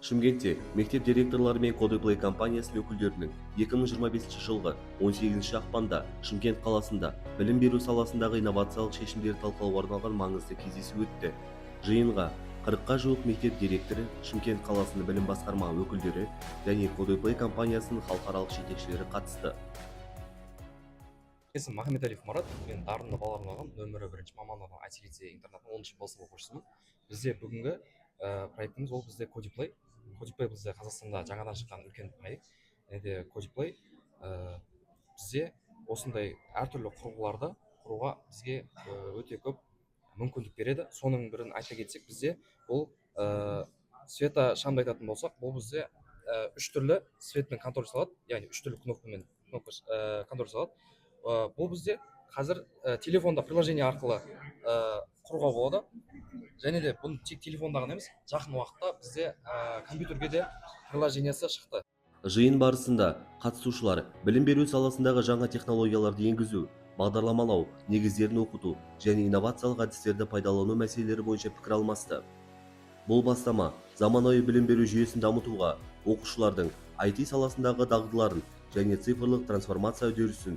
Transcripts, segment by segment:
Шымкентте мектеп директорлары мен Codplay компаниясының өкілдерінің 2025 жылғы 18 ақпанда Шымкент қаласында білім беру саласындағы инновациялық шешімдерді талқылауға арналған маңызды кездесу өтті. Жиынға 40-қа жуық мектеп директоры, Шымкент қаласының білім басқарма өкілдері және Codplay компаниясының халықаралық жетекшілері қатысты. Есімім Махметалиев Марат. Мен дарынды балалар арналған нөмірі бірінші мамандығының IT лицей интернатының 10 Б сынып оқушысымын. Бізде бүгінгі проектіміз, ол бізде Codplay. Codplay бізде Қазақстанда жаңадан шыққан үлкен проект. Және де Codplay бізде осындай әртүрлі құрылғыларды құруға бізге өте көп мүмкіндік береді. Соның бірін айта кетсек, бізде бұл светошамды айтатын болсақ, бұл бізде үш түрлі светпен контроль салады, яғни үш түрлі кнопкамен кнопка контроль салады. Бұл бізде қазір телефонда приложение арқылы құруға болады. Және де бұны тек телефонда ғана емес, жақын уақытта бізде компьютерге де приложениесі шықты. Жиын барысында қатысушылар білім беру саласындағы жаңа технологияларды енгізу, бағдарламалау негіздерін оқыту және инновациялық әдістерді пайдалану мәселелері бойынша пікір алмасты. Бұл бастама заманауи білім беру жүйесін дамытуға, оқушылардың IT саласындағы дағдыларын және цифрлық трансформация үдерісін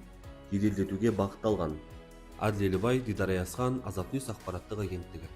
жеделдетуге бағытталған. Әділ Елібай, Дидар Аязхан, Азат Ньюс ақпараттық агенттігі.